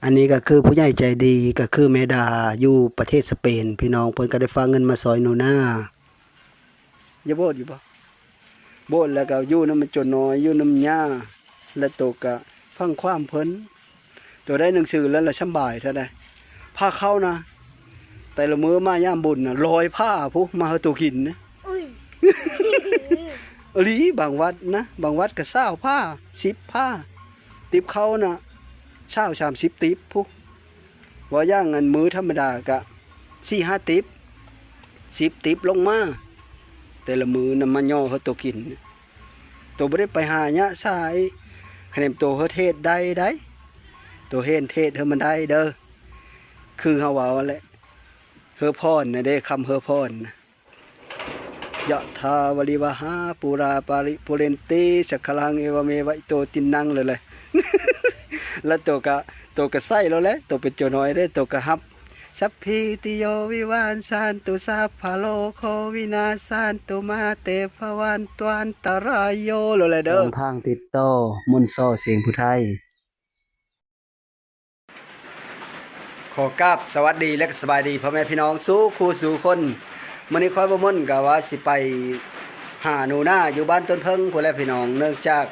ອັນນີ້ກໍຄືຜູ້ໃຫຍ່ໃຈດີ ກໍຄືແມ່ດາຢູ່ປະເທດສະເປນ ພີ່ນ້ອງ ເພິ່ນກໍໄດ້ຝາກເງິນມາຊ່ອຍໜູນາ. ຢ່າໂບດຢູ່ບໍ່? ໂບດແລ້ວກໍຢູ່ນຳມັນຈົນນ້ອຍ ຢູ່ນຳຍ່າ ແລະໂຕກໍຟັງຄວາມເພິ່ນ. ໂຕໄດ້ໜັງສືແລ້ວລະສຳບາຍເທົ່າໃດ. ພາເຂົ້ານະ ແຕ່ລະມື້ມາຍາມບຸນນະ ຮ້ອຍພ້າພຸ້ນ ມາໃຫ້ໂຕກິນນະ. ອຸ້ຍ ອີ່ຫຼີ ບາງວັດນະ ບາງວັດກໍຊາວພ້າ ສິບພ້າ. ຕິບເຂົ້ານະ ຊາວ ສາມສິບຕິບພຸ້ນ. ວ່າຢ່າງອັນມື້ທຳມະດາກະສີ່ຫ້າຕິບ ສິບຕິບລົງມາ ແຕ່ລະມື້ນຳມາຍໍເຮົາໂຕກິນ. ໂຕບໍ່ໄດ້ໄປຫາຍະສາຍ ຄະແນນໂຕເຮົາເທດໄດ້ໃດ໋ ໂຕເຫັນເທດເຮົາມັນໄດ້ເດີ ຄືເຮົາເວົ້າຫັ້ນແຫຼະ ເຮີພອນນະເດ້ ຄຳເຮີພອນນະ. ຍະຖາວາລິວະຫາ ປູຣາປາລິປູເຣນຕິ ສັກຂະລັງ ເອວະເມວະ ອິໂຕ ຕິນນັງ ເລີຍແຫຼະ ແລ້ວໂຕກະ ໂຕກະໃຊ້ແລ້ວແຫຼະ ໂຕເປັນໂຈນ້ອຍເດ້ ໂຕກະຮັບ ສັບພີຕິໂຍ ວິວານສັນຕຸ ສັບພະໂລໂຄ ວິນາສັນຕຸ ມາເຕພະວັນຕວັນຕະລາໂຍ ໂລແຫຼະເດີ. ຊ່ອງທາງຕິດຕໍ່ ມົນຊໍ ສຽງຜູ້ໄທ. ຂໍກາບສະຫວັດດີ ແລະ ສະບາຍດີພໍ່ແມ່ພີ່ນ້ອງສູ່ຄູ່ສູ່ຄົນ. ມື້ນີ້ຂ້ອຍບໍ່ມົນກະວ່າຊິໄປຫາໜູນາຢູ່ບ້ານຕົ້ນເຜິ້ງພຸ້ນແຫຼະພີ່ນ້ອງ ເນື່ອງຈາກ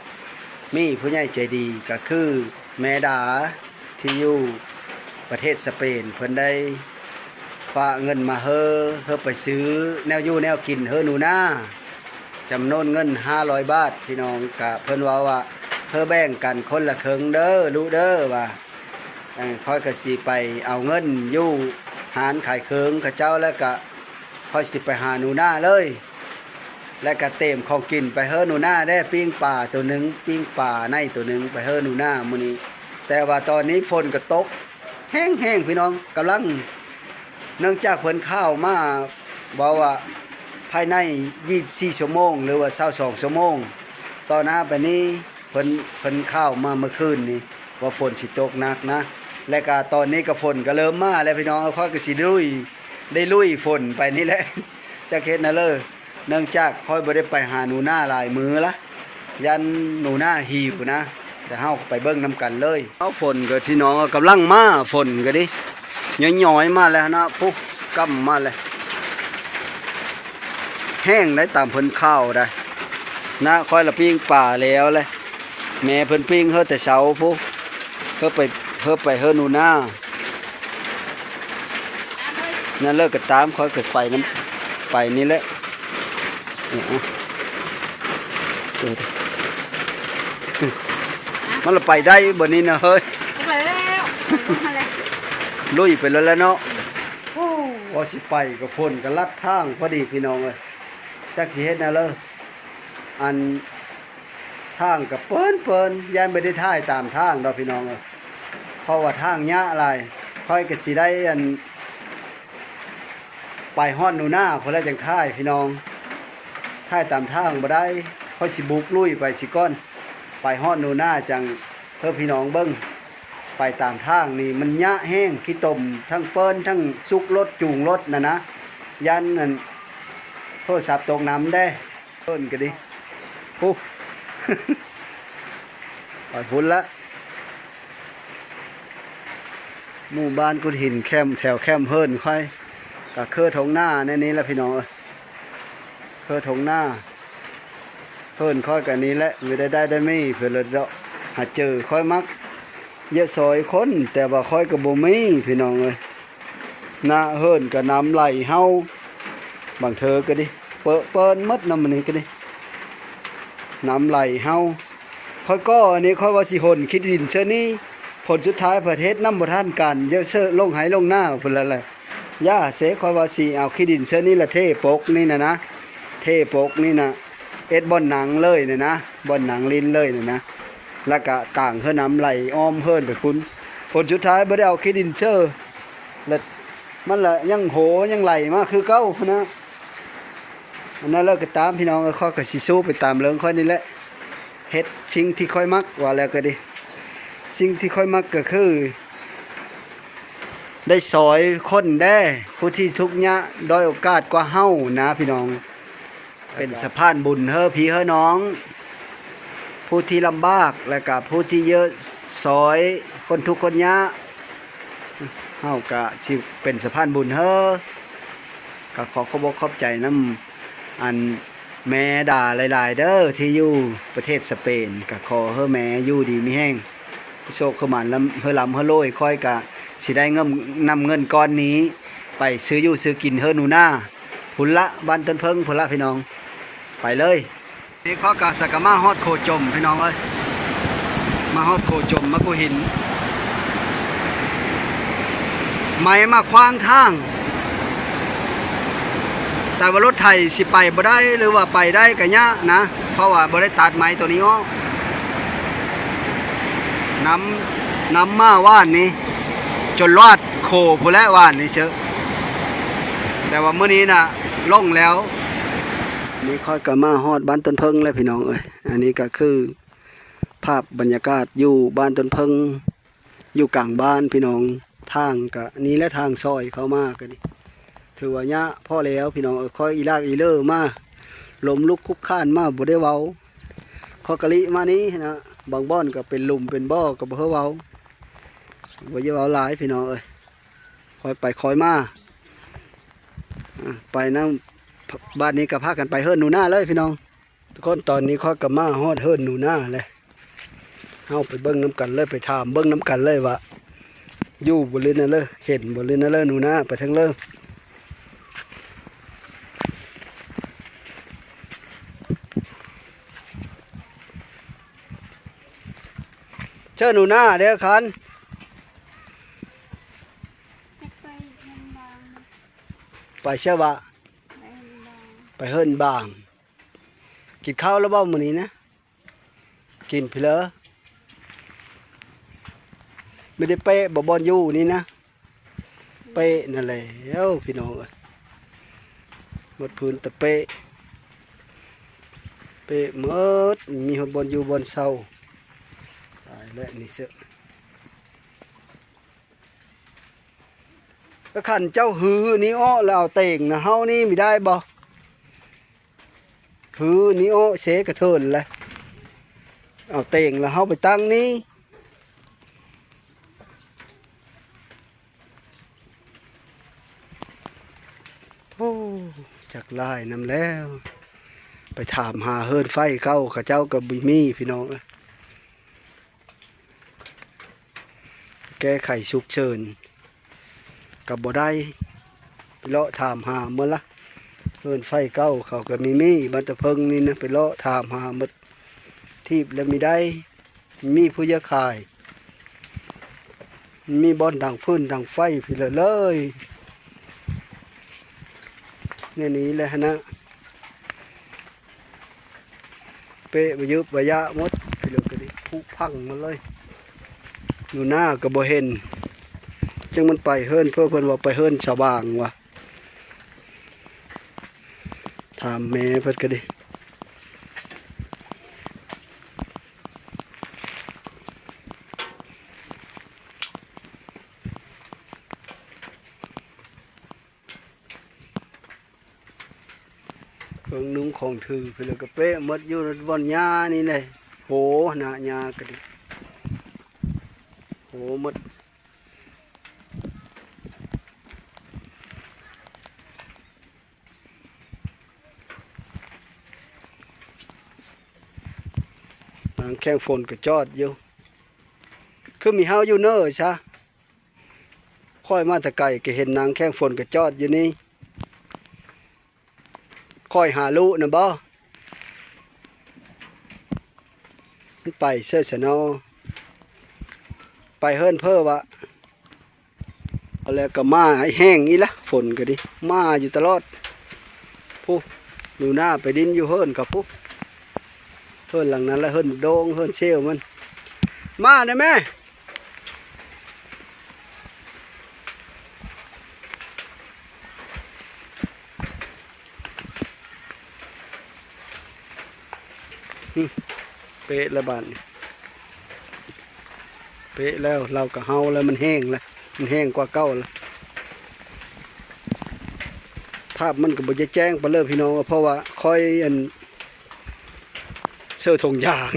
ມີຜູ້ໃຫຍ່ໃຈດີ ກະຄືແມ່ດາທີ່ຢູ່ປະເທດສະເປນ ເພິ່ນໄດ້ຝາກເງິນມາເຮີ ເຮີໄປຊື້ແນວຢູ່ແນວກິນເຮີໜູນາ ຈຳນວນເງິນຫ້າຮ້ອຍບາດ ພີ່ນ້ອງ. ກະເພິ່ນເວົ້າວ່າ ເຮີແບ່ງກັນຄົນລະເຄິ່ງເດີລູກເດີ ວ່າ ຂ້ອຍກະຊິໄປເອົາເງິນຢູ່ຮ້ານຂາຍເຄື່ອງເຂົາເຈົ້າ ແລ້ວກະຂ້ອຍຊິໄປຫາໜູນາເລີຍ ແລ້ວກະເຕມຂອງກິນໄປເຮີໜູນາແດ່ ປີ້ງປາໂຕໜຶ່ງ ປີ້ງປາໃນໂຕໜຶ່ງ ໄປເຮີໜູນາມື້ນີ້. ແຕ່ວ່າຕອນນີ້ຝົນກະຕົກແຮງໆ ພີ່ນ້ອງ ກຳລັງ ເນື່ອງຈາກເພິ່ນຂ່າວມາເວົ້າວ່າ ພາຍໃນຊາວສີ່ຊົ່ວໂມງ ຫຼືວ່າຊາວສອງຊົ່ວໂມງ ຕໍ່ໜ້າໄປນີ້ ເພິ່ນ ເພິ່ນຂ່າວມາເມື່ອຄືນນີ້ວ່າຝົນຊິຕົກໜັກນະ ແລະກະຕອນນີ້ກະຝົນກະເລີ່ມມາແລ້ວພີ່ນ້ອງ. ຂ້ອຍກະຊິລຸຍ ໄດ້ລຸຍຝົນໄປນີ້ແຫຼະ ຈັກເຮັດແນວເລີ ເນື່ອງຈາກຂ້ອຍບໍ່ໄດ້ໄປຫາໜູນາຫຼາຍມື້ລະ ຢ້ານໜູນາຫິວນະ. ແຕ່ເຮົາໄປເບິ່ງນຳກັນເລີຍ. ເອົາ ຝົນກໍພີ່ນ້ອງກຳລັງມາ ຝົນກໍດີ ຍ້ອຍໆມາແລ້ວນະ ພຸ້ນ ກຳມາແລ້ວ ແຮງໄດ໋ ຕາມເພິ່ນຂ່າວໄດ໋ນະ. ຂ້ອຍລະປີ້ງປາແລ້ວແຫຼະ ແມ່ເພິ່ນປີ້ງເຮີແຕ່ເຊົ້າພຸ້ນ ເຮີໄປ ເຮີໄປເຮີໜູນາ. ນັ້ນເລີກກໍຕາມ ຂ້ອຍກໍໄປນຳ ໄປນີ້ແຫຼະ ນີ້ ອະ ມັນລະໄປໄດ້ບໍ່ນີ້ນະເຮີ້ຍ? ໄປແລ້ວ ໄປແລ້ວ ລຸຍໄປແລ້ວແຫຼະເນາະ. ໂອ້ ວ່າຊິໄປກໍຝົນກໍລັດທາງພໍດີພີ່ນ້ອງເອີຍ ຈັກຊິເຮັດແນວເລີ. ອັນ ທາງກໍເປິນໆ ຢ້ານບໍ່ໄດ້ຖ່າຍຕາມທາງດອກພີ່ນ້ອງເອີຍ ເພາະວ່າທາງຍາກຫຼາຍ. ຂ້ອຍກໍຊິໄດ້ ອັນ ໄປຮອດໜູນາພຸ້ນແຫຼະຈັ່ງຖ່າຍພີ່ນ້ອງ ຖ່າຍຕາມທາງບໍ່ໄດ້. ຂ້ອຍຊິບຸກລຸຍໄປຊິກ່ອນ ໄປຮອດໜູນາຈັ່ງເຮີພີ່ນ້ອງເບິ່ງ. ໄປຕາມທາງນີ້ມັນຍາກແຮງ ຂີ້ຕົມ ທັງເປິນ ທັງຊຸກລົດ ຈູງລົດນະນະ ຢ້ານ ອັນ ໂທລະສັບຕົກນ້ຳແດ່. ເພິ່ນກໍດີ ໂອ້ ໄປພຸ້ນລະ. ໝູ່ບ້ານກຸດຫີນແຄມ ແຖວແຄມເຮີ້ນຂ້ອຍ ກໍຄືທົ່ງນາແນວນີ້ລະພີ່ນ້ອງເອີຍ ຄືທົ່ງນາ. ເຮີ້ນຂ້ອຍກໍນີ້ແຫຼະ ມີໄດ້ໄດ້ໄດ້ມີ ເພິ່ນລະເດາະ ຫາເຈີ. ຂ້ອຍມັກຢາກຊ່ອຍຄົນ ແຕ່ວ່າຂ້ອຍກໍບໍ່ມີພີ່ນ້ອງເອີຍ. ນະ ເຮີ້ນກໍນ້ຳໄຫຼເຫົ່າ ບາງເທີກໍດີ ເປິເປິນໝົດນຳ ມື້ນີ້ກໍດີ ນ້ຳໄຫຼເຫົ່າ. ຂ້ອຍກໍອັນນີ້ ຂ້ອຍວ່າຊິຫົນຂີ້ດິນເທື່ອນີ້ ຜົນສຸດທ້າຍພັດເຮັດນຳບໍ່ທັນການ ເຢາະເຊີລົງໄຮ່ລົງນາພຸ້ນລະແຫຼະ. ຢ່າເຊ ຂ້ອຍວ່າຊິເອົາຂີ້ດິນເທື່ອນີ້ລະເທປົກນີ້ນະນະ ເທປົກນີ້ນະ ເຮັດບ່ອນນັ່ງເລີຍນະນະ ບ່ອນນັ່ງຫຼິ້ນເລີຍນະນະ ລະກະກາງເຮີນ້ຳໄຫຼອ້ອມເຮີ້ນໄປພຸ້ນ. ຜົນສຸດທ້າຍບໍ່ໄດ້ເອົາຂີ້ດິນເຊີ ລະມັນລະຍັງໂຫຍັງໄຫຼມາຄືເກົ່າພຸ້ນນະ. ອັນນັ້ນແລ້ວກໍຕາມພີ່ນ້ອງເອີຍ ຂ້ອຍກໍຊິສູ້ໄປຕາມເລື່ອງຂ້ອຍນີ້ແຫຼະ ເຮັດສິ່ງທີ່ຂ້ອຍມັກ. ວ່າແລ້ວກໍດີ ສິ່ງທີ່ຂ້ອຍມັກກໍຄື ໄດ້ຊ່ອຍຄົນແດ່ ຜູ້ທີ່ທຸກຍາກດ້ອຍໂອກາດກວ່າເຮົານະພີ່ນ້ອງ ເປັນສະພານບຸນເຮີພີ່ເຮີນ້ອງ ຜູ້ທີ່ລຳບາກ ແລະກະຜູ້ທີ່ຢາກຊ່ອຍຄົນທຸກຄົນຍາກ ເຮົາກະຊິເປັນສະພານບຸນເຮີ ກະຂໍຂອບອົກຂອບໃຈນຳ ອັນ ແມ່ດາຫຼາຍໆເດີ ທີ່ຢູ່ປະເທດສະເປນ. ກະຂໍໃຫ້ແມ່ຢູ່ດີມີແຮງ ໂຊກຄືໝານ ເຮີລຳເຮີໂລຍ. ຂ້ອຍກະຊິໄດ້ເງິນ ນຳເງິນກ້ອນນີ້ໄປຊື້ຢູ່ຊື້ກິນເຮີໜູນາ ພຸ້ນລະ ບ້ານຕົ້ນເຜິ້ງພຸ້ນລະພີ່ນ້ອງ. ໄປເລີຍ. ນີ້ຂ້ອຍກະສະກະມາຮອດໂຄຈົມພີ່ນ້ອງເອີຍ ມາຮອດໂຄຈົມ ມາກູຫີນ ໄມ້ມາຂວາງທາງ ແຕ່ວ່າລົດໄຖຊິໄປບໍ່ໄດ້ ຫຼືວ່າໄປໄດ້ກະຍາກນະ ເພາະວ່າບໍ່ໄດ້ຕັດໄມ້ໂຕນີ້ອອກ. ນຳ ນຳມາວານນີ້ ຈົນລອດໂຄພຸ້ນແຫຼະ ວານນີ້ເຊີ ແຕ່ວ່າມື້ນີ້ນະລົງແລ້ວ. ນີ້ຂ້ອຍກະມາຮອດບ້ານຕົ້ນເຜິ້ງແລ້ວພີ່ນ້ອງເອີຍ. ອັນນີ້ກະຄືພາບບັນຍາກາດຢູ່ບ້ານຕົ້ນເຜິ້ງ ຢູ່ກາງບ້ານພີ່ນ້ອງ. ທາງກະນີ້ແຫຼະ ທາງຊອຍເຂົ້າມາກະນີ້ ຖືວ່າຍາກພໍແລ້ວພີ່ນ້ອງເອີຍ. ຂ້ອຍອີລາກອີເລີມາ ລົ້ມລຸກຄຸກຄານມາ ບໍ່ໄດ້ເວົ້າ. ຂ້ອຍກະລິມານີ້ນະ ບາງບ່ອນກະເປັນຫຼຸມເປັນບໍ່ ກະບໍ່ໃຫ້ເວົ້າ ບໍ່ຢາກເວົ້າຫຼາຍພີ່ນ້ອງເອີຍ. ຄ່ອຍໄປຄ່ອຍມາ ອາ ໄປນຳ ບາດນີ້ກະພາກັນໄປເຮືອນໜູນາເລີຍພີ່ນ້ອງ. ທຸກຄົນ ຕອນນີ້ຂ້ອຍກະມາຮອດເຮືອນໜູນາແລ້ວ ເຮົາໄປເບິ່ງນຳກັນເລີຍ ໄປຖາມເບິ່ງນຳກັນເລີຍວ່າ ຢູ່ບໍ່ ຫຼືແນວໃດ ເຫັນບໍ່ ຫຼືແນວໃດ ໜູນາ. ໄປເທິງເລີຍ ເຊີໜູນາເດີຄັນ ໄປເຊີວະ ໄປເຮືອນບາງ. ກິນເຂົ້າແລ້ວບໍ່ມື້ນີ້ນະ? ກິນພີ້ເລີ. ມີແຕ່ເປະບໍ່ ບ່ອນຢູ່ນີ້ນະ? ເປະນັ້ນແຫຼະພີ່ນ້ອງເອີຍ ໝົດພື້ນແຕ່ເປະ ເປະໝົດ ມີຮອດບ່ອນຢູ່ບ່ອນເຊົາ. ຕາຍແລ້ວນີ້ເຊາະ. ກະຄັນເຈົ້າຮື້ນີ້ອອກແລ້ວເອົາເຕັງນະເຮົານີ້ມີໄດ້ບໍ່? ຮື້ນີ້ອອກເຊກະເທີນແຫຼະ ເອົາເຕັງແລ້ວເຮົາໄປຕັ້ງນີ້. ໂອ້ ຈັກຫຼາຍນຳແລ້ວ ໄປຖາມຫາເຮືອນໄຟເກົ່າ ເຂົາເຈົ້າກະບໍ່ມີພີ່ນ້ອງເອີຍ. ແກ້ໄຂສຸກເສີນກະບໍ່ໄດ້ ໄປເລາະຖາມຫາໝົດລະ ເຮືອນໄຟເກົ່າເຂົາກະມີມີ ບ້ານຕະເຜິ້ງນີ້ນະ ໄປເລາະຖາມຫາໝົດ ທີບແລ້ວມີໄດ້ ມີຜູ້ຢາກຂາຍ ມີບ່ອນດັງຟືນດັງໄຟພີ້ເລີຍ ແນວນີ້ແຫຼະຫັ້ນນະ. ເປະບະຍຶບບະຢະໝົດ ພີ່ນ້ອງກະດີ ຜຸພັງໝົດເລີຍ ຢູ່ໜ້າກະບໍ່ເຫັນ ຈັ່ງມັນໄປເຮືອນເພິ່ນ ເພິ່ນວ່າໄປເຮືອນສະຫວ່າງວ່າ ຖາມແມ່ເພິ່ນກະດີ. ເຄື່ອງນຸ່ງຂອງຖື ເພິ່ນລະກະເປະໝົດ ຢູ່ບ່ອນຫຍ້ານີ້ແຫຼະ ໂຫ ໜ້າຫຍ້າກະດີ ໂຫໝົດ. ນາງແຂ້ງຝົນກະຈອດຢູ່ ຄືມີເຮົາຢູ່ເນີຊະ. ຂ້ອຍມາແຕ່ໄກກະເຫັນນາງແຂ້ງຝົນກະຈອດຢູ່ນີ້ ຂ້ອຍຫາລຸນະບໍ ມັນໄປເສີຊະນໍ ໄປເຮືອນເພີ້ວະ ແລ້ວກະມາແຮງອີກລະ ຝົນກະດີ ມາຢູ່ຕະຫຼອດ ພຸ້ນ ໜູນາໄປດິນຢູ່ເຮືອນເຂົາພຸ້ນ ເຮືອນຫຼັງນັ້ນລະ ເຮືອນໂດງ ເຮືອນເຊວມັນ ມາແດ່ແມ່. ເປະລະບາດນີ້ ເປະແລ້ວ ລາວກະເຫົ່າແລ້ວ ມັນແຮງລະ ມັນແຮງກວ່າເກົ່າລະ. ພາບມັນກະບໍ່ຈະແຈ້ງປານເລີຍພີ່ນ້ອງ ເພາະວ່າຂ້ອຍ ອັນ ເສີຖົງຢາງ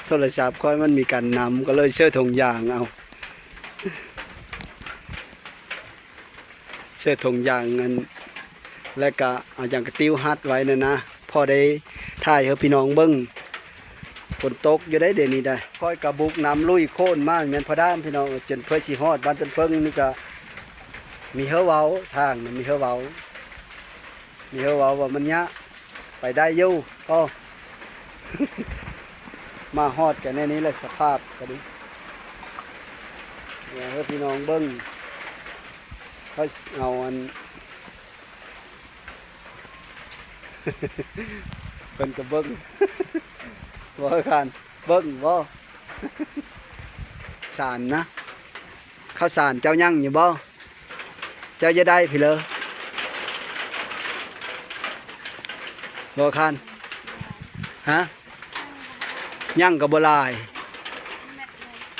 ໂທລະສັບຂ້ອຍມັນມີການນຳ ກະເລີຍເສີຖົງຢາງເອົາ. ເສື້ອຖົງຢາງ ອັນ ແລ້ວກະເອົາຫຍັງກະຕິວຮັດໄວ້ນັ້ນນະ ພໍໄດ້ຖ່າຍໃຫ້ພີ່ນ້ອງເບິ່ງ. ຝົນຕົກຢູ່ໄດ໋ ດຽວນີ້ໄດ໋ ຂ້ອຍກະບຸກນຳລຸຍໂຄ່ນມາແມ່ນພໍດ້ານ ພີ່ນ້ອງເອີຍ ຈົນເພື່ອຊິຮອດບ້ານຕົ້ນເຜິ້ງນີ້ກະ ມີເຮີເວົ້າ ທາງມັນມີເຮີເວົ້າ ມີເຮີເວົ້າວ່າມັນຍາກ ໄປໄດ້ຢູ່. ໂອ້ ມາຮອດກະແນວນີ້ແຫຼະ ສະພາບກະດີ ໃຫ້ພີ່ນ້ອງເບິ່ງ ຂ້ອຍເອົາອັນ ເພິ່ນກະເບິ່ງ ບໍ່ ຄານ ເບິ່ງບໍ່? ສານນະ ເຂົ້າສານເຈົ້າຍັງຢູ່ບໍ່? ເຈົ້າຈະໄດ້ພີເລີ ບໍ່ຄານ? ຮະ? ຍັງກໍບໍ່ຫຼາຍ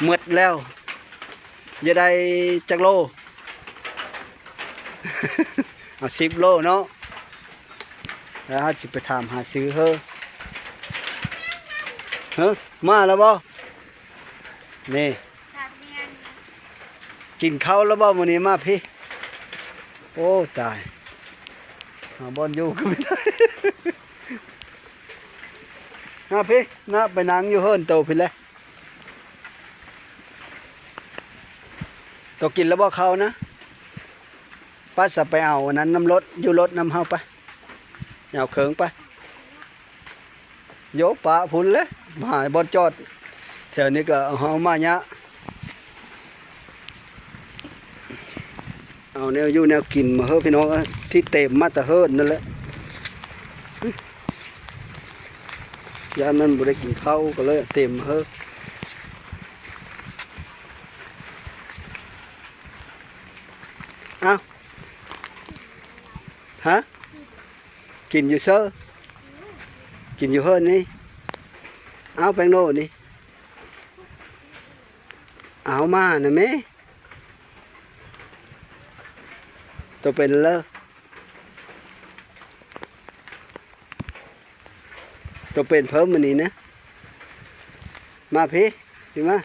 ໝົດແລ້ວ. ຈະໄດ້ຈັກໂລ? ເອົາສິບໂລເນາະ. ແລ້ວເຮົາຊິໄປຖາມຫາຊື້ເຮີ ເຮີ ມາແລ້ວບໍ່? ນີ້ ກິນເຂົ້າແລ້ວບໍ່ມື້ນີ້? ມາພີ້ ໂອ້ ຕາຍ ຫາບ່ອນຢູ່ກໍບໍ່ໄດ້. ມາພີ້ນະ ໄປນັ່ງຢູ່ເຮືອນໂຕພີ້ແຫຼະ. ໂຕກິນແລ້ວບໍ່ເຂົ້ານະ? ໄປສະ ໄປເອົາອັນນັ້ນນຳລົດ ຢູ່ລົດນຳເຮົາໄປ ເອົາເຄື່ອງໄປ. ໂຍ ປະພຸ້ນແຫຼະ ຫາບ່ອນຈອດ ແຖວນີ້ກໍເຮົາມາຍາກ. ເອົາແນວຢູ່ແນວກິນມາເຮີພີ່ນ້ອງເອີຍ ທີ່ເຕັມມາແຕ່ເຮືອນນັ້ນແຫຼະ. ຢ້ານມັນບໍ່ໄດ້ກິນເຂົ້າກໍເລີຍເຕັມມາເຮີ. ເອົ້າ ຮະ? ກິນຢູ່ເຊີ? ກິນຢູ່ເຮືອນນີ້? ເອົາແປ້ງໂນນີ້ ເອົາມານະແມ່. ໂຕເປັນເລີ ໂຕເປັນເພີ່ມມື້ນີ້ນະ. ມາພີ້ ຊິມາ.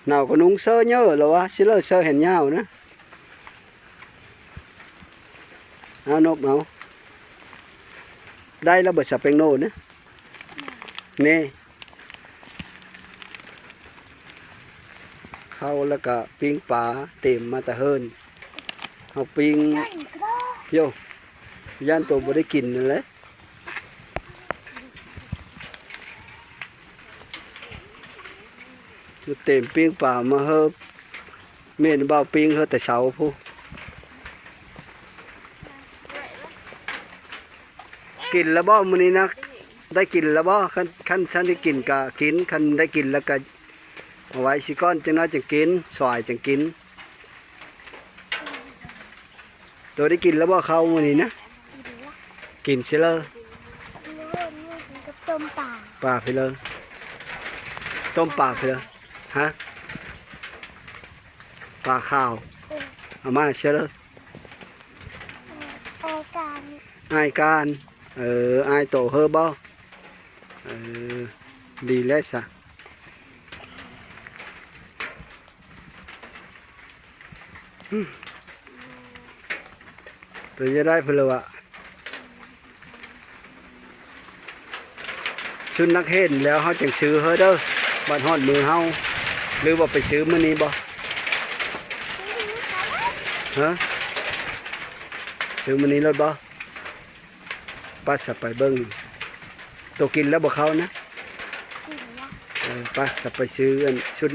ໜາວກໍນຸ່ງເສື້ອເຍີ້ລະວະ ຊິເລີເສື້ອແຂນຍາວນະ. ເອົານົບເອົາ ໄດ້ລະບໍ່ສະເປັງໂນນະ? ນີ້ ເຂົ້າລະກະປີ້ງປາເຕັມມາແຕ່ເຮືອນ. ເຮົາປີ້ງ ໂຢ ຢ້ານໂຕບໍ່ໄດ້ກິນນັ້ນແຫຼະ. ເຕັມປີ້ງປາມາເຮີ ແມ່ນບ່າວປີ້ງເຮີແຕ່ເຊົ້າພຸ້ນ. ກິນລະບໍ່ມື້ນີ້ນະ? ໄດ້ກິນລະບໍ່? ຄັນ ຄັນ ຄັນໄດ້ກິນກະກິນ ຄັນໄດ້ກິນລະກະເອົາໄວ້ຊິກ່ອນ ຈັກໜ້ອຍຈັ່ງກິນ ສວາຍຈັ່ງກິນ. ໂຕໄດ້ກິນແລ້ວບໍ່ເຂົ້າມື້ນີ້ນະ? ກິນແລ້ວ ກິນຊິເລີ ກິນກັບຕົ້ມປາ ປາພີເລີ ຕົ້ມປາພີເລີ. ຮະ? ປາຂາວ ເອີ ເອົາມາຊິເລີ ອ້າຍການ ອ້າຍການ ເອີ ອ້າຍໂຕເຮີບໍ່? ເອີ ດີແລ້ວຊະ. ໂຕຈະໄດ້ພຸ້ນລະວະ ຊຸດນັກຮຽນແລ້ວເຮົາຈັ່ງຊື້ເຮີເດີ ບັດຮອດມື້ເຮົາ ຫຼືວ່າໄປຊື້ມື້ນີ້ບໍ່? ຮະ? ຊື້ມື້ນີ້ໂລດບໍ່? ໄປສະໄປເບິ່ງ ໂຕກິນແລ້ວບໍ່ເຂົ້ານະ? ກິນລະ ເອີ ໄປສະໄປຊື້ອັນຊຸດ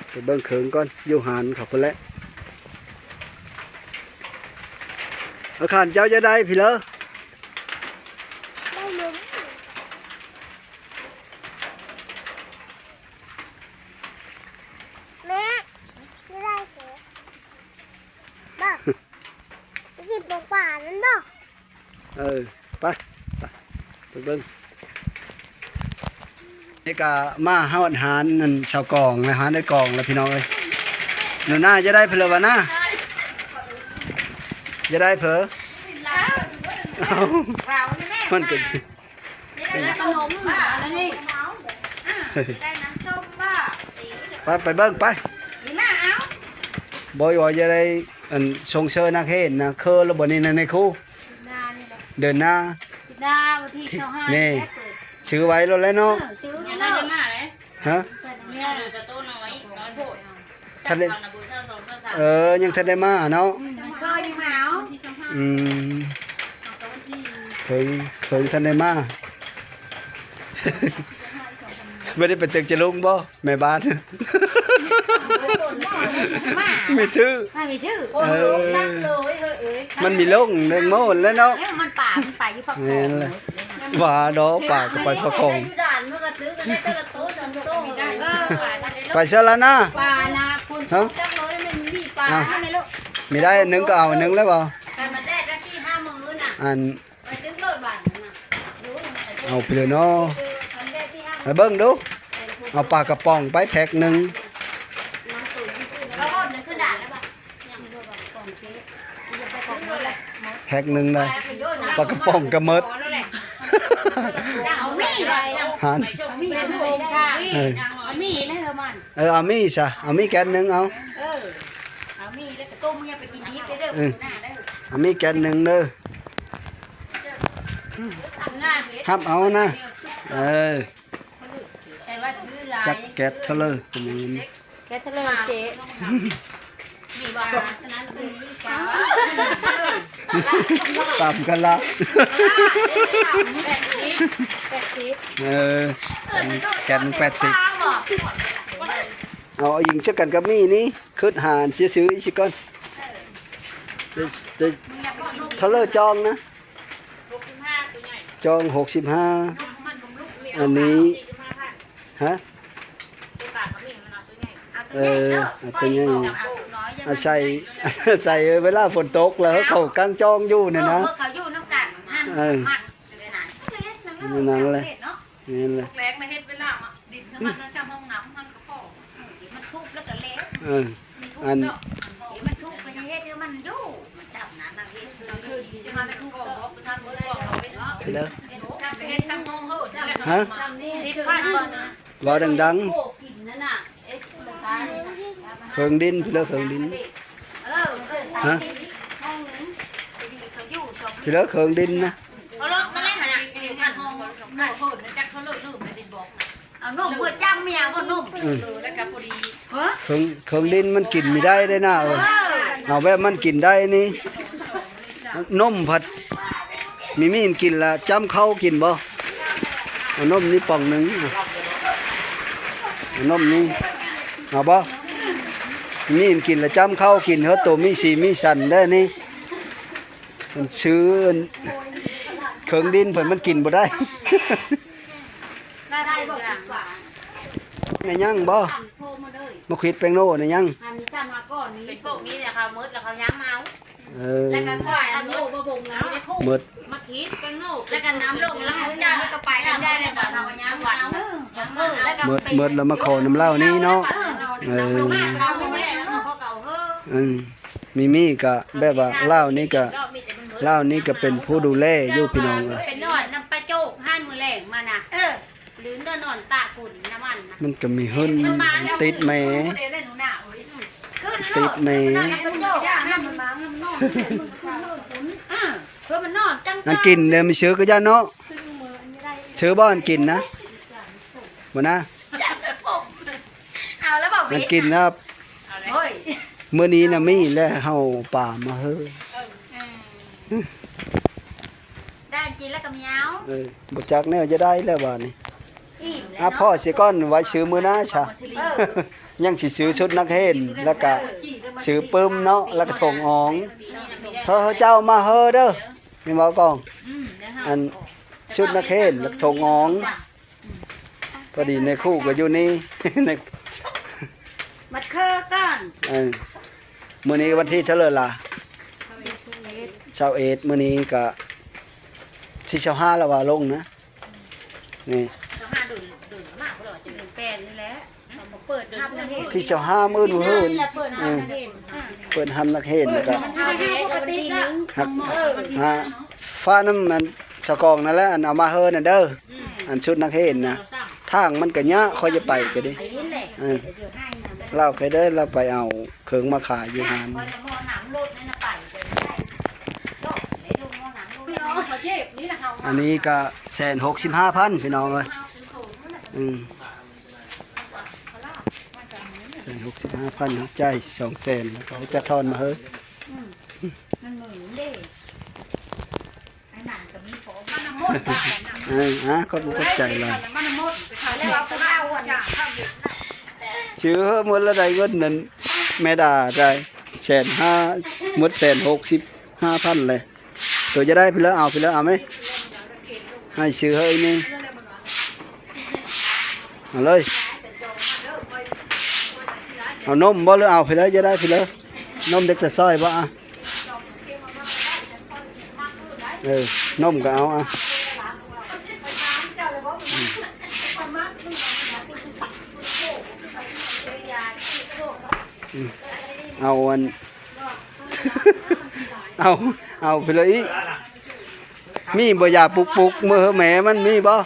ໄປເບິ່ງເຄື່ອງກ່ອນ ຢູ່ຮ້ານເຂົາພຸ້ນແຫຼະ. ອາຄານເຈົ້າຈະໄດ້ພີເລີ ໄດ້ເລີຍ ແມ່ ຈະໄດ້ເລີຍ ບໍ່ ໄປກິນປອງປານັ້ນບໍ່? ເອີ ໄປ ໄປ ໄປເບິ່ງ. ນີ້ກະມາຮອດຮ້ານນັ້ນຊາວກອງແລ້ວ ຮ້ານໄອ້ກອງແລ້ວພີ່ນ້ອງເອີຍ. ໜູນາຈະໄດ້ເພີລະວະນາ ຈະໄດ້ເພີ ເອົ້າ ມັນກະ ໄດ້ຂະໜົມ ໄດ້ນ້ຳສົ້ມບໍ່? ໄປ ໄປເບິ່ງໄປ. ບໍ່ວ່າຈະໄດ້ ອັນ ຊົມເຊີຍນັກຮຽນນະ ເຄີລະບໍ່ນີ້ນະ ນາຍຄູ? ເດືອນໜ້ານີ້ແຫຼະ ເດືອນໜ້າ ເດືອນໜ້າວັນທີຊາວຫ້າ ນີ້ ນີ້ແຫຼະເປີດ ຊື້ໄວ້ໂລດແຫຼະເນາະ. ເອີ ຊື້ ຍັງບໍ່ໄດ້ມາເດ້. ຮະ? ເອີ ເຫຼືອແຕ່ໂຕນ້ອຍ ນ້ອຍໂພດ. ທັນໄດ້ ເອີ ຍັງທັນໄດ້ມາເນາະ. ອືມ ເຄີຍັງມາເອົາ. ອືມ ເຄີ ເຄີທັນໄດ້ມາ. ບໍ່ໄດ້ໄປຕຶກຈະລຸງບໍ່ ແມ່ບ້ານ? ມາ ມີຖື ມາມີຖື. ເອີ ມັນມີລົງແດງໂມແລ້ວເນາະ. ເອີ ມັນປ່າ ມັນໄປຢູ່ພາກ ແມ່ນແຫຼະ. ວ່າດອກປາກກໍໄປປະຄອງ ໄປຊະລະນາ. ປານະ ຮະ? ຈັກໂລຍ ມັນມີປາ ອ່ະ ມີໄດ້ອັນໜຶ່ງກໍເອົາອັນໜຶ່ງແລ້ວບໍ່? ອັນ ເອົາໄປເລີຍເນາະ ໄປເບິ່ງດູ. ເອົາປາກະປ໋ອງໄປແພັກໜຶ່ງ ແພັກໜຶ່ງໄດ້ ປາກະປ໋ອງກະໝົດ. ເອົາມີ ຫັ້ນ ເອົາມີ ເອົາມີ ເອີ ເອົາມີແລ້ວມັນ ເອີ ເອົາມີຊະ ເອົາມີແກັດໜຶ່ງເອົາ. ເອີ ເອົາມີແລ້ວກະຕົ້ມ ຢ່າໄປກິນດິບເດີ ເອີ ເອົາມີແກັດໜຶ່ງເດີ ຮັບເອົານະ. ເອີ ຈັກແກັດເທົ່າເລີ ແກັດເທົ່າເລີເຈ? ຕາມກັນລະ ແປດສິບ ເອີ ແກັດໜຶ່ງແປດສິບ. ເອົາອີງຊະກັນກັບມີນີ້ ຄຶດຫານຊື່ໆ ຊິກ່ອນ. ເອີ ເອີ ເທົ່າເລີຈອງນະ? ຈອງຫົກສິບຫ້າ ອັນນີ້ ຮະ? ເອີ ເອົາຕົວໃຫຍ່ ອາໄສ ອາໄສເວລາຝົນຕົກແລ້ວເຂົາກາງຈອງຢູ່ນີ້ນະ. ເອີ ເຂົາຢູ່ນຳກັນ ເອີ ນັ້ນແຫຼະ ແມ່ນແຫຼະ. ແລງນະເຮັດເວລາມາ ດິນນະມັນນະຈຳຫ້ອງນ້ຳຫັ້ນກໍພໍ ມັນທຸບແລ້ວກໍແລ້ວ ເອີ ອັນ ມັນທຸບໄປເຮັດໃຫ້ມັນຢູ່ ມັນຈຳນະ ນາງເຮັດ ເດີ ຮະ? ເວົ້າດັງໆ ເຄື່ອງດິນ ເຄື່ອງດິນ ຮະ? ເຄື່ອງດິນນະ ເອົາລົດມາແລ້ວຫັ້ນນະ ເອົາລົດມາແລ້ວ ເຂົາເລີກລືມໄປຕິດບອກນະ. ເອົານົມເພື່ອຈ້ຳເມຍບໍ່ນົມ ອືມ ເອີ ແລ້ວກໍພໍດີ ເອີ ເຄື່ອງ ເຄື່ອງດິນມັນກິນມີໄດ້ເດ້ນະ ເອີ ເອີ ເອົາແບບມັນກິນໄດ້ນີ້ ນົມພັດ ມີມີກິນລະຈ້ຳເຂົ້າກິນບໍ່? ເອົານົມນີ້ປ່ອງໜຶ່ງ ເອົານົມນີ້ ເອົາບໍ່? ມີມີກິນລະຈ້ຳເຂົ້າກິນ ເຮີໂຕມີສີມີສັນແດ່ນີ້. ມັນຊື້ເຄື່ອງດິນເພິ່ນມັນກິນບໍ່ໄດ້. ໄດ້ຍັງບໍ່? ມາຂວິດແປ້ງໂນໄດ້ຍັງ? ເປັນພວກນີ້ແຫຼະ ເຂົາໝົດແລ້ວເຂົາຍັງມາເອົາ. ເອີ ແລ້ວກໍກ້ອຍອັນໂນບໍ່ບົງແລ້ວ ໝົດ ມາຂວິດແປ້ງໂນ ແລ້ວກໍນ້ຳລົງແລ້ວເຈົ້າກໍໄປກັນໄດ້ແລ້ວ ເຂົາຍັງມາເອົາ. ເອີ ແລ້ວກໍໝົດ ໝົດແລ້ວມາຂໍນຳລາວນີ້ເນາະ. ເອີ ເອີ ມີມີກະແບບວ່າລາວນີ້ກະ ລາວນີ້ກະເປັນຜູ້ດູແລຢູ່ພີ່ນ້ອງເອີຍ. ໄປນອນນຳປາໂຈກຫັ້ນມື້ແລງມານະ ເອີ ລືມນອນຕາກຸນນຳມັນນະ. ມັນກະມີຫຶ້ນ ມັນມາແລ້ວ ຕິດແມ່ ຕິດແມ່. ອັນກິນເດ ມີຊື້ກະຢ້ານເນາະ ຊື້ບໍ່ອັນກິນນະ ບໍ່ນະ. ເອົາແລ້ວບໍ່ ອັນກິນນະ ໂອ້ຍ ມື້ນີ້ນະມີແລ້ວເຮົາປາມາເຮີ ເອີ ໄດ້ກິນແລ້ວກໍມີເອົາ. ເອີ ບໍ່ຈັກແນວຈະໄດ້ແລ້ວບາດນີ້. ອ່ະ ພໍ້ເສຍກ່ອນ ໄວ້ຊື້ມື້ໜ້າຊະ. ເອີ ຍັງຊິຊື້ຊຸດນັກຮຽນ ແລ້ວກະຊື້ປຶ້ມເນາະ ແລ້ວກະຖົງອອງ. ເຮີ ເຮົາເຈົ້າມາເຮີເດີ ແມ່ນບໍ່ກອງ? ອັນຊຸດນັກຮຽນ ແລ້ວກະຖົງອອງ. ພໍດີນາຍຄູກໍຢູ່ນີ້ ມັດເຄີກ່ອນ. ເອີ ມື້ນີ້ວັນທີເທົ່າໃດລະ? ຊາວເອັດ ມື້ນີ້ກະທີຊາວຫ້າແລ້ວວ່າລົງນະ. ນີ້ ທີຊາວຫ້າມື້ອື່ນ ເອີ ເປີດຮັບນັກຮຽນ ແລ້ວກະ ຮະ ຝາກນຳອັນສາວກອງນັ້ນແຫຼະ ອັນເອົາມາເຮີນັ້ນເດີ. ອັນຊຸດນັກຮຽນນະ ທາງມັນກະຍາກ ຂ້ອຍຈະໄປກະດີ. ເອີ ໄປ ລາວໄປເດີ ລາວໄປເອົາເຄື່ອງມາຂາຍຢູ່ຮ້ານ. ອັນນີ້ກໍແສນຫົກສິບຫ້າພັນ ພີ່ນ້ອງເອີຍ. ອືມ ແສນຫົກສິບຫ້າພັນ ເຮົາຈ່າຍສອງແສນ ແລ້ວກໍເຂົາຈະທອນມາເຮີ. ເອີ ອາ ຂອບໃຈຫຼາຍ. ຊື້ເຮີໝົດແລ້ວ ໄດ້ເງິນນັ້ນ ແມ່ດາໄດ້ແສນຫ້າ ໝົດແສນຫົກສິບຫ້າພັນແລ້ວ. ໂຕຈະໄດ້ພີ້ເລີ ເອົາພີ້ເລີ ເອົາໄໝ? ໃຫ້ຊື້ເຮີອີກນີ້ ເອົາເລີຍ. ເອົານົມບໍ່ ຫຼືເອົາພີ້ເລີ ຈະໄດ້ພີ້ເລີ? ນົມເດັກແຕ່ຊ້ອຍບໍ່? ອະ ເອີ ນົມກໍເອົາ ອະ ອືມ ເອົາອັນ ເອົາ ເອົາພີ້ເລີອີກ. ມີບໍ່ຢາປຸກໆ ມື້ເຮີແມ່ມັນມີບໍ່?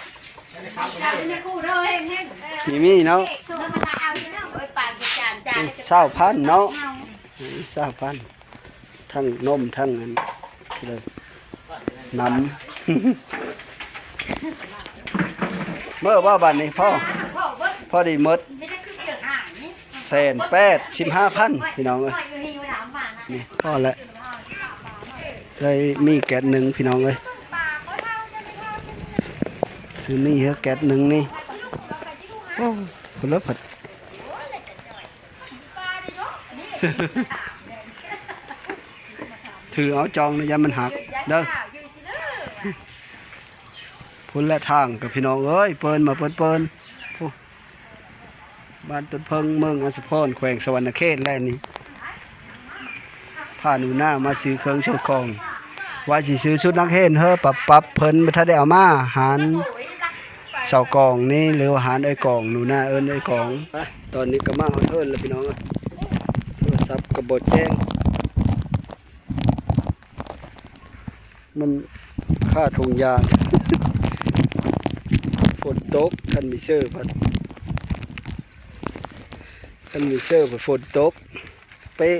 ມີ ມີເນາະ. ຊາວພັນເນາະ ຊາວພັນ ທັງນົມທັງອັນນັ້ນ ເອົານຳ. ເມີບໍ່ບາດນີ້ ພໍ ພໍດີໝົດ. ແສນແປດສິບຫ້າພັນ ພີ່ນ້ອງເອີຍ. ນີ້ພໍແລ້ວ ໄດ້ມີແກັດໜຶ່ງ ພີ່ນ້ອງເອີຍ. ຊື້ມີເຮືອແກັດໜຶ່ງນີ້. ໂອ້ ພຸ້ນລະພັດ ຖືເອົາຈອງນະ ຢ້ານມັນຫັກເດີ. ພຸ້ນແຫຼະທາງກໍ ພີ່ນ້ອງເອີຍ ເປີນມາເປີນໆ ໂອ້ ບ້ານຕົ້ນເຜິ້ງ ເມືອງອາສະພອນ ແຂວງສະຫວັນນະເຂດແຫຼະນີ້. ພາໜູນາມາຊື້ເຄື່ອງໂຊກອງ ວ່າຊິຊື້ຊຸດນັກຮຽນເຮີ ປັບໆ ເພິ່ນບໍ່ທັນໄດ້ເອົາມາ ຫານເຊົາກອງນີ້ ຫຼືວ່າຫານເອື້ອຍກອງ ໜູນາເອີ້ນເອື້ອຍກອງ. ໄປ ຕອນນີ້ກໍມາຮອດເຮືອນແລ້ວ ພີ່ນ້ອງເອີຍ. ໂທລະສັບກໍບໍ່ແຈ້ງ ມັນຄາຖົງຢາງ. ຝົນຕົກ ຄັນມີເສື້ອພັດ ຄັນມີເສື້ອພັດຝົນຕົກເປະ.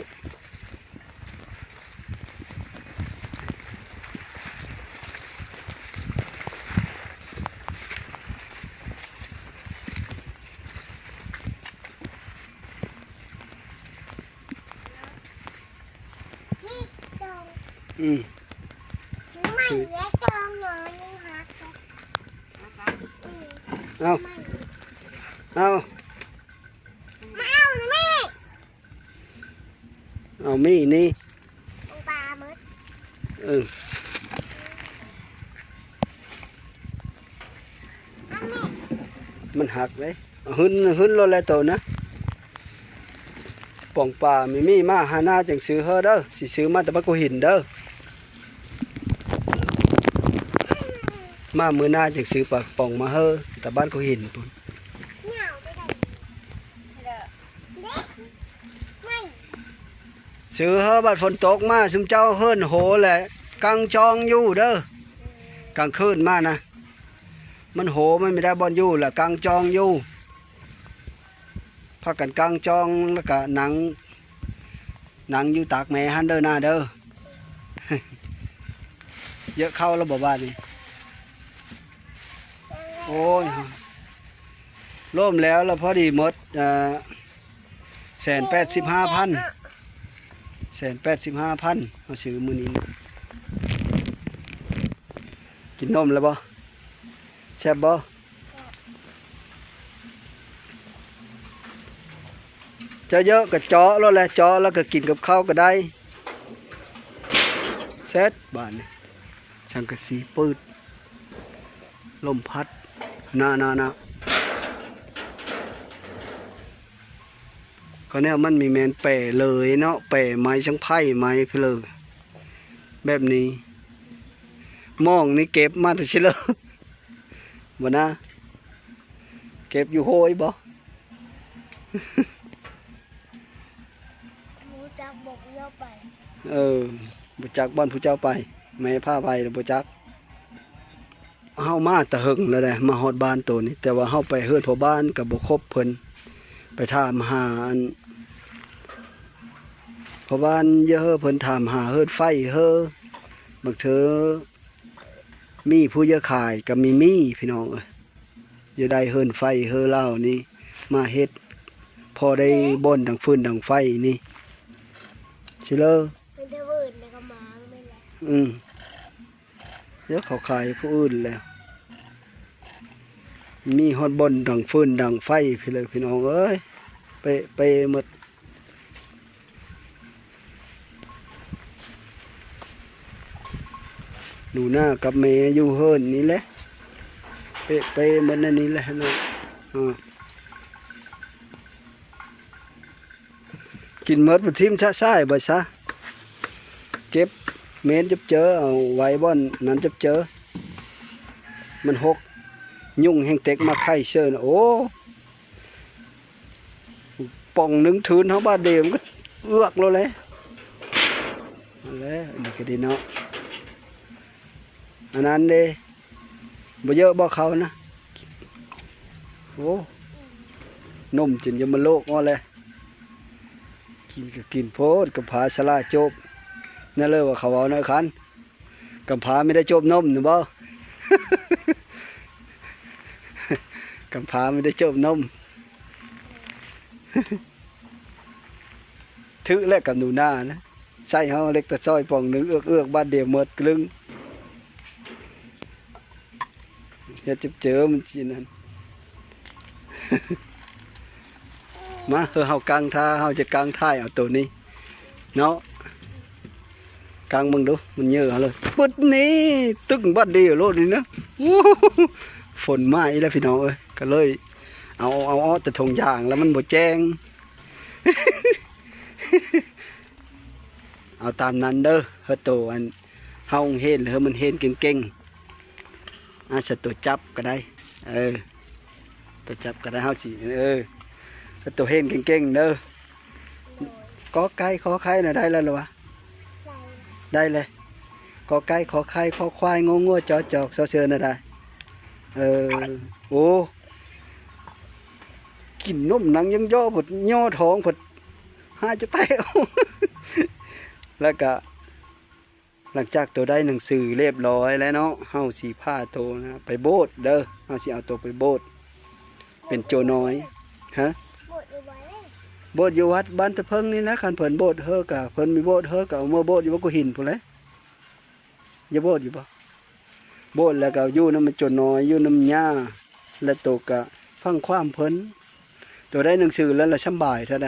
ອືມ ຊື້ໃໝ່ແລ້ວ ຈອງໜໍ່ຍັງຫາ ອືມ ເອົາ ເອົາ ມາເອົາແມ່ ເອົາມີນີ້ ເອົາປາໝົດ ເອີ ເອົາແມ່ ມັນຫັກເດ້. ຫຶນ ຫຶນໂລດແຫຼະໂຕນະ. ປ່ອງປາມີມີມາຫານາຈັ່ງຊື້ເຮີເດີ ຊິຊື້ມາແຕ່ບັກໂກຫີນເດີ. ມາມື້ໜ້າຈັ່ງຊື້ປາກະປ໋ອງມາເຮີ ແຕ່ບ້ານໂກຫີນພຸ້ນ. ຊື້ເຮີ ບັດຝົນຕົກມາ ຊຸມເຈົ້າເຫີນໂຫແຫຼະ ກາງຈອງຢູ່ເດີ. ກາງຄືນມານະ ມັນໂຫ ມັນບໍ່ໄດ້ບ່ອນຢູ່ ລະກາງຈອງຢູ່ ພາກັນກາງຈອງ ລະກະນັ່ງ ນັ່ງຢູ່ຕາກແມ່ຫັ້ນເດີ ນາເດີ. ເຍາະເຂົ້າລະບໍ່ບາດນີ້? ໂອ້ຍ ລວມແລ້ວລະພໍດີໝົດ ເອີ ແສນແປດສິບຫ້າພັນ ແສນແປດສິບຫ້າພັນ ເຮົາຊື້ມື້ນີ້. ກິນນົມແລ້ວບໍ່? ແຊບບໍ່? ເຈົ້າເຍາະກໍເຈາະໂລດແຫຼະ ເຈາະແລ້ວກໍກິນກັບເຂົ້າກໍໄດ້. ເສັດບາດນີ້ ສັງກະສີປືດ ລົມພັດ ນາ ນາ ນາ. ກໍແນວມັນມີແມ່ນແປເລີຍເນາະ ແປໄມ້ສັງໄພ ໄມ້ເພີເລີ ແບບນີ້. ມອງນີ້ເກັບມາແຕ່ຊິເລີ ບໍ່ນາ ເກັບຢູ່ໂຮຍບໍ່? ຮູ້ຈັກບໍ່ ຜູ້ເຈົ້າໄປ ເອີ ບໍ່ຈັກບ່ອນຜູ້ເຈົ້າໄປ ແມ່ພາໄປແລ້ວບໍ່ຈັກ. ເຮົາມາແຕ່ເຫິງແລ້ວເດ້ ມາຮອດບ້ານໂຕນີ້ ແຕ່ວ່າເຮົາໄປເຮືອນພໍ່ບ້ານກໍບໍ່ຄົບເພິ່ນ ໄປຖາມຫາອັນ ພໍ່ບ້ານເຮີ ເພິ່ນຖາມຫາເຮືອນໄຟເຮີ ບາງເທື່ອມີຜູ້ຢາກຂາຍກໍມີ ມີພີ່ນ້ອງເອີຍ. ຢາກໄດ້ເຮືອນໄຟເຮືອລາວນີ້ມາເຮັດ ພໍໄດ້ບ່ອນດັງຟືນດັງໄຟນີ້ ຊິເລີ ເພິ່ນຈະເວີນແລ້ວກໍມາງແມ່ນແຫຼະ ອືມ ດຽວເຂົາຂາຍໃຫ້ຜູ້ອື່ນແລ້ວ ມີຮອດບ່ອນດັງຟືນດັງໄຟພຸ້ນເລີຍ ພີ່ນ້ອງເອີຍ ເປະເປໝົດ. ໜູນາກັບແມ່ຢູ່ເຮືອນນີ້ແຫຼະ ເປະເປໝົດໃນນີ້ແຫຼະເນາະ ເອີ ກິນໝົດ ຖິ້ມຊະຊາຍໄປຊະ ເກັບເໝນຈັບເຈີ ເອົາໄວ້ບ່ອນນັ້ນຈັບເຈີ ມັນຫົກ ຍຸງແຮ່ງເຕັກມາໄຂ່ເຊີນ ໂອ້ ປ່ອງໜຶ່ງທຶນເຮົາບາດດຽວມັນກໍເອືອກໂລດແຫຼະ ນັ້ນແຫຼະ ອັນນີ້ກໍດີເນາະ ອັນນັ້ນເດ້ ບໍ່ເຢີະບໍ່ເຂົານະ ໂອ້ ນົມຈົນຢາກມາໂລກເອົາແຫຼະ ກິນກໍກິນໂພດ ກຳພ້າສະຫຼາໂຈບ ນັ້ນເລີຍວ່າເຂົາເວົ້ານະຄັນ ກຳພ້າມີແຕ່ໂຈບນົມນະບໍ ກຳພ້າມີແຕ່ໂຈບນົມ ຖືກແລ້ວກັບໜູນານະ ໃສ່ເຮົາເຫຼັກຕາຊ້ອຍປ່ອງໜຶ່ງ ເອືອກໆ ບາດດຽວໝົດກະລຶ້ງ ເຮັດເຈີບເຈີມັນຊິນັ້ນ ມາ ເອີ ເຮົາກາງຖ້າ ເຮົາຈະກາງຖ່າຍເອົາໂຕນີ້ເນາະ ກາງເບິ່ງດູ ມັນເຢີເຮົາເລີຍ ປຶດນີ້ ຕຶ້ງບາດດຽວໂລດນີ້ນະ ໂອ້ໂຫ ຝົນມາອີກແລ້ວພີ່ນ້ອງເອີຍ ກໍເລີຍເອົາ ເອົາອອກແຕ່ຖົງຢາງແລ້ວມັນບໍ່ແຈ້ງ ເອົາຕາມນັ້ນເດີ ເຮີໂຕອັນ ເຮົາເຫັນ ເຮີມັນເຫັນເກັ່ງໆ ອາດຈະໂຕຈັບກໍໄດ້ ເອີ ໂຕຈັບກໍໄດ້ ເຮົາຊິ ເອີ ເຮົາໂຕເຫັນເກັ່ງໆເດີ ກອໄກ່ ຂໍໄຂ່ນະ ໄດ້ແລ້ວລະວະ ໄດ້ແລ້ວ ກອໄກ່ ຂໍໄຂ່ ຄໍຄວາຍ ງໍງົວ ຈໍຈອກ ຊໍເສືອນະ ໄດ້ ເອີ ໂອ້ ກິນນົມນາງຍັງຍໍ້ ເພິ່ນຍໍ້ທ້ອງ ເພິ່ນຫາຍຈະແຕກ ແລ້ວກະ ຫຼັງຈາກໂຕໄດ້ໜັງສືລຽບຮ້ອຍແລ້ວເນາະ ເຮົາຊິພາໂຕນະໄປໂບດເດີ ເຮົາຊິເອົາໂຕໄປໂບດ ເປັນໂຈນ້ອຍ ຮະ ໂບດຢູ່ໃສ? ໂບດຢູ່ວັດບ້ານຕະເພິງນີ້ແຫຼະ ຄັນເພິ່ນໂບດເຮີກະ ເພິ່ນມີໂບດເຮີກະ ເອົາເມືອໂບດຢູ່ວັດກຸຫີນພຸ້ນແຫຼະ ຢ່າໂບດຢູ່ບໍ່? ໂບດແລ້ວກໍຢູ່ນຳໂຈນ້ອຍ ຢູ່ນຳຍ່າ ແລະໂຕກະຟັງຄວາມເພິ່ນ ໂຕໄດ້ໜັງສືແລ້ວລະສຳບາຍເທົ່າໃດ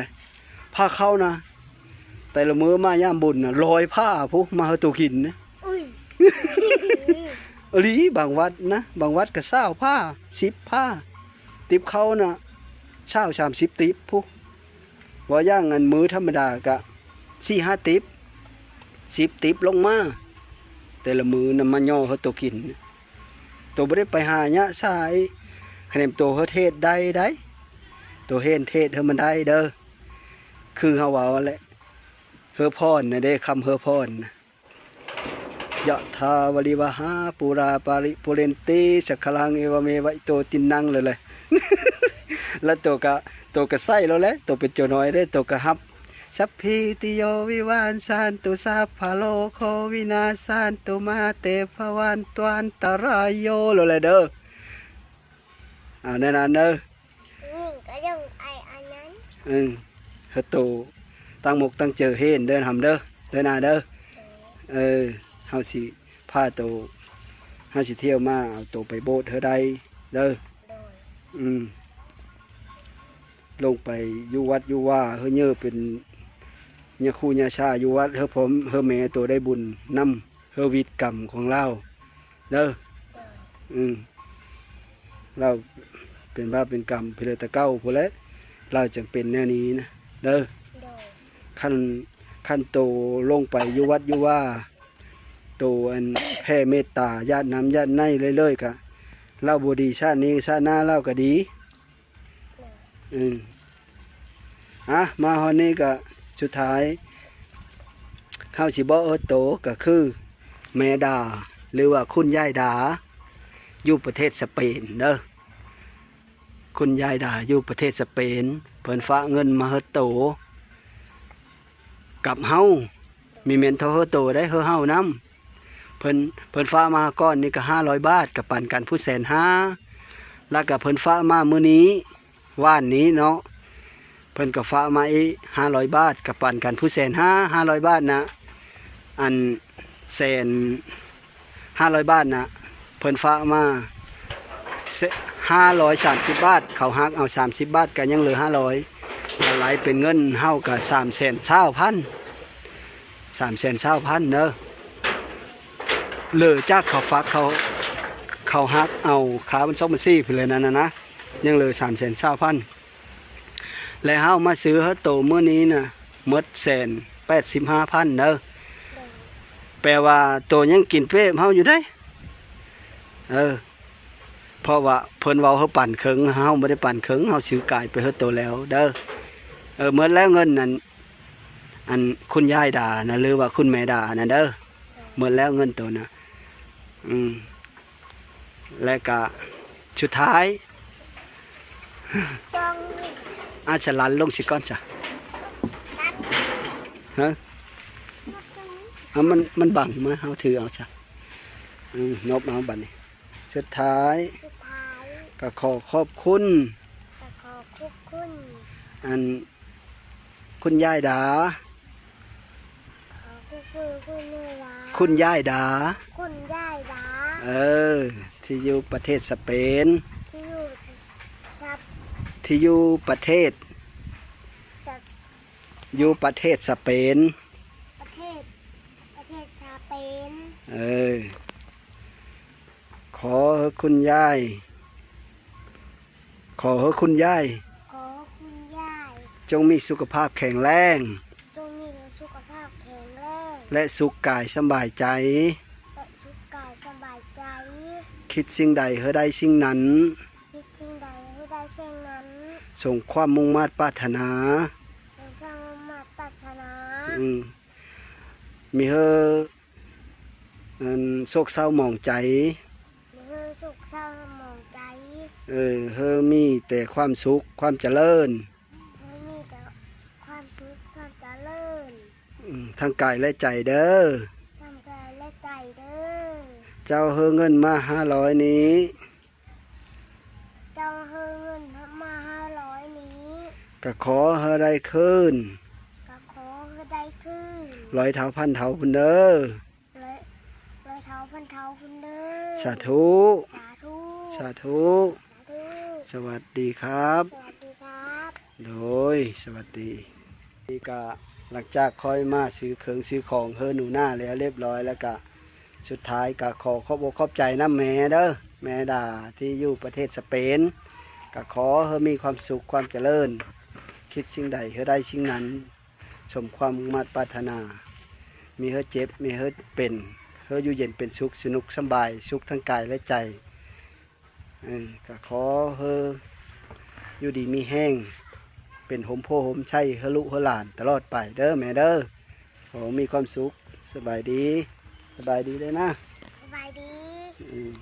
ພາເຂົ້ານະ ແຕ່ລະມື້ມາຍາມບຸນນະ ຮ້ອຍພາພຸ້ນ ມາໃຫ້ໂຕກິນນະ ອຸ້ຍ ອີ່ຫຼີ ບາງວັດນະ ບາງວັດກໍຊາວພາ ສິບພາ ຕິບເຂົ້ານະ ຊາວ ສາມສິບຕິບພຸ້ນ. ເວົ້າຢ່າງອັນມື້ທຳມະດາກະສີ່ຫ້າຕິບ ສິບຕິບລົງມາ ແຕ່ລະມື້ນຳມາຍໍເຮົາໂຕກິນ ໂຕບໍ່ໄດ້ໄປຫາຍະສາຍ ຄະແນນໂຕເຮົາເທດໄດ້ໃດ ໂຕເຫັນເທດເຮົາມັນໄດ້ເດີ ຄືເຮົາເວົ້າຫັ້ນແຫຼະ ເຮີພອນນະເດ້ ຄຳເຮີພອນນະ. ຍະຖາວາລິວະຫາປູຣາປາລິປູເຣນຕິ ສັກຂະລັງ ເອວະເມວະອິໂຕ ຕິນນັງ ແລ້ວແຫຼະ ແລ້ວໂຕກະ ໂຕກະໃຊ້ແລ້ວແຫຼະ ໂຕເປັນໂຈນ້ອຍເດ້ ໂຕກະຮັບ ສັບພີຕິໂຍວິວາຊານຕຸ ສັບພະໂລໂຄວິນາຊານຕຸ ມາເຕພະວັນຕວັນຕະລາໂຍ ແລ້ວແຫຼະເດີ ອ່າ ແນວນັ້ນເດີ. ຍິງກໍຍັງໄອອັນນັ້ນ ເອີ ເຮົາໂຕຕັ້ງມົກຕັ້ງເຈີເຮັດເດີ ຫຳເດີ ເດີນາເດີ ເອີ ເຮົາຊິພາໂຕ ເຮົາຊິທ່ຽວມາເອົາໂຕໄປໂບດເຮົາໄດ້ເດີ ໂດຍ ອືມ ລົງໄປຢູ່ວັດຢູ່ວາ ເຮົາເຢີເປັນຍາຄູຍາຊາຢູ່ວັດ ເຮົາພໍ່ເຮົາແມ່ໂຕໄດ້ບຸນນຳ ເຮົາວິດກຳຂອງລາວ ເດີ ອືມ ລາວເປັນບາບເປັນກຳ ເພິ່ນເລີຍແຕ່ເກົ່າພຸ້ນແຫຼະ ລາວຈັ່ງເປັນແນວນີ້ນະ ເດີ ໂດຍ ຄັນ ຄັນໂຕລົງໄປຢູ່ວັດຢູ່ວາ ໂຕອັນແຜ່ເມດຕາຢາດນ້ຳຢາດໃນເລື້ອຍໆ ກະລາວບໍ່ດີຊາດນີ້ຊາດໜ້າລາວກະດີ. ອືມ ອ່ະ ມາຮອດນີ້ກະສຸດທ້າຍ ເຮົາຊິບອກເອີໂຕກະຄືແມ່ດາ ຫຼືວ່າຄຸນຍາຍດາ ຢູ່ປະເທດສະເປນເດີ. ຄຸນຍາຍດາຢູ່ປະເທດສະເປນ ເພິ່ນຝາກເງິນມາເຮີໂຕກັບເຮົາ, ມີແມ່ນເທົ່າເຮີໂຕໄດ໋ ເຮີເຮົານຳ. ເພິ່ນ ເພິ່ນຝາກມາກ່ອນນີ້ກໍຫ້າຮ້ອຍບາດ ກໍປັນກັນຜູ້ແສນຫ້າ, ແລ້ວກໍເພິ່ນຝາກມາມື້ນີ້ ວານນີ້ເນາະ ເພິ່ນກໍຝາກມາອີກຫ້າຮ້ອຍບາດ ກໍປັນກັນຜູ້ແສນຫ້າ. ຫ້າຮ້ອຍບາດນະ ອັນ ແສນ ຫ້າຮ້ອຍບາດນະ ເພິ່ນຝາກມາ ແສ- ຫ້າຮ້ອຍສາມສິບບາດ ເຂົາຫັກເອົາສາມສິບບາດ ກໍຍັງເຫຼືອຫ້າຮ້ອຍ ກໍໄລ່ເປັນເງິນເຮົາກໍສາມແສນຊາວພັນ ສາມແສນຊາວພັນເດີ. ເຫຼືອຈາກເຂົາຝາກ ເຂົາ ເຂົາຫັກເອົາຄ່າບັນຊອກບັນຊີພຸ້ນແຫຼະນັ້ນນະ ຍັງເຫຼືອສາມແສນຊາວພັນ. ແລະເຮົາມາຊື້ເຮີໂຕມື້ນີ້ນະ ໝົດແສນແປດສິບຫ້າພັນເດີ. ແປວ່າໂຕຍັງກິນເປບເຮົາຢູ່ເດ້. ເອີ ເພາະວ່າເພິ່ນເວົ້າເຮີປັນເຄິ່ງ ເຮົາບໍ່ໄດ້ປັນເຄິ່ງ ເຮົາຊື້ກາຍໄປເຮີໂຕແລ້ວເດີ. ເອີ ໝົດແລ້ວເງິນນັ້ນ ອັນ ຄຸນຍາຍດານະ ຫຼືວ່າຄຸນແມ່ດານະເດີ. ໝົດແລ້ວເງິນໂຕນະ. ອືມ ແລະກະສຸດທ້າຍ ຕ້ອງ ອາດສະຫຼັນລົງຊິກ່ອນຊະ. ຮະ? ເອົາ ມັນ ມັນບັງ ມາ ເຮົາຖືເອົາຊະ. ອືມ ນົບເອົາບັດນີ້. ສຸດທ້າຍ ສຸດທ້າຍ ກໍຂໍຂອບຄຸນ ກໍຂໍຂອບຄຸນ ອັນ ຄຸນຍາຍດາ ຂໍຂອບຄຸນຄຸນຍາຍດາ ຄຸນຍາຍດາ ຄຸນຍາຍດາ ເອີ ທີ່ຢູ່ປະເທດສະເປນ ທີ່ຢູ່ສະ ທີ່ຢູ່ປະເທດ ສະ ຢູ່ປະເທດສະເປນ ປະເທດ ປະເທດສະເປນ ເອີ ຂໍໃຫ້ຄຸນຍາຍ ຂໍໃຫ້ຄຸນຍາຍ ຂໍໃຫ້ຄຸນຍາຍ ຈົ່ງມີສຸຂະພາບແຂງແຮງ ຈົ່ງມີສຸຂະພາບແຂງແຮງ ແລະ ສຸກກາຍສະບາຍໃຈ ແລະ ສຸກກາຍສະບາຍໃຈ ຄິດສິ່ງໃດໃຫ້ໄດ້ສິ່ງນັ້ນ ຄິດສິ່ງໃດໃຫ້ໄດ້ສິ່ງນັ້ນ ສົມຄວາມມຸ່ງມາດປາດຖະໜາ ສົມຄວາມມຸ່ງມາດປາດຖະໜາ ອືມ ມີເຮີ ອັນ ໂສກເສົ້າໝອງໃຈ ມີເຮີໂສກເສົ້າໝອງໃຈ ເອີ ເຮີມີແຕ່ຄວາມສຸກຄວາມຈະເລີນ ເຮີມີແຕ່ຄວາມສຸກຄວາມຈະເລີນ ອືມ ທັງກາຍ ແລະ ໃຈເດີ ທັງກາຍ ແລະ ໃຈເດີ ເຈົ້າເຮີເງິນມາຫ້າຮ້ອຍນີ້ ເຈົ້າເຮີເງິນມາຫ້າຮ້ອຍນີ້ ກະຂໍໃຫ້ໄດ້ຄືນ ກະຂໍໃຫ້ໄດ້ຄືນ ຮ້ອຍເທົ່າພັນເທົ່າພຸ້ນເດີ ຮ້ອຍ ຮ້ອຍເທົ່າພັນເທົ່າພຸ້ນເດີ ສາທຸ ສາທຸ ສາທຸ ສາທຸ ສະຫວັດດີຄັບ ສະຫວັດດີຄັບ ໂດຍ ສະຫວັດດີ. ນີ້ກະຫຼັງຈາກຂ້ອຍມາຊື້ເຄື່ອງຊື້ຂອງເຮີໜູນາແລ້ວລຽບລ້ອຍ ແລ້ວກະສຸດທ້າຍກະຂໍຂອບອົກຂອບໃຈນຳແມ່ເດີ ແມ່ດາທີ່ຢູ່ປະເທດສະເປນ ກະຂໍໃຫ້ມີຄວາມສຸກຄວາມຈະເລີນ ຄິດສິ່ງໃດໃຫ້ໄດ້ສິ່ງນັ້ນ ສົມຄວາມມຸ່ງມາດປາດຖະໜາ ມີໃຫ້ເຈັບ ມີໃຫ້ເປັນ ໃຫ້ຢູ່ເຢັນເປັນສຸກ ສະໜຸກສະບາຍ ສຸກທັງກາຍ ແລະ ໃຈ. ເອີ ກະຂໍໃຫ້ຢູ່ດີມີແຮງ ເປັນຮົ່ມໂພຮົ່ມໄຊໃຫ້ລູກໃຫ້ຫຼານຕະຫຼອດໄປເດີແມ່ເດີ ຂໍໃຫ້ມີຄວາມສຸກ. ສະບາຍດີ ສະບາຍດີເດີນະ ສະບາຍດີ ອືມ.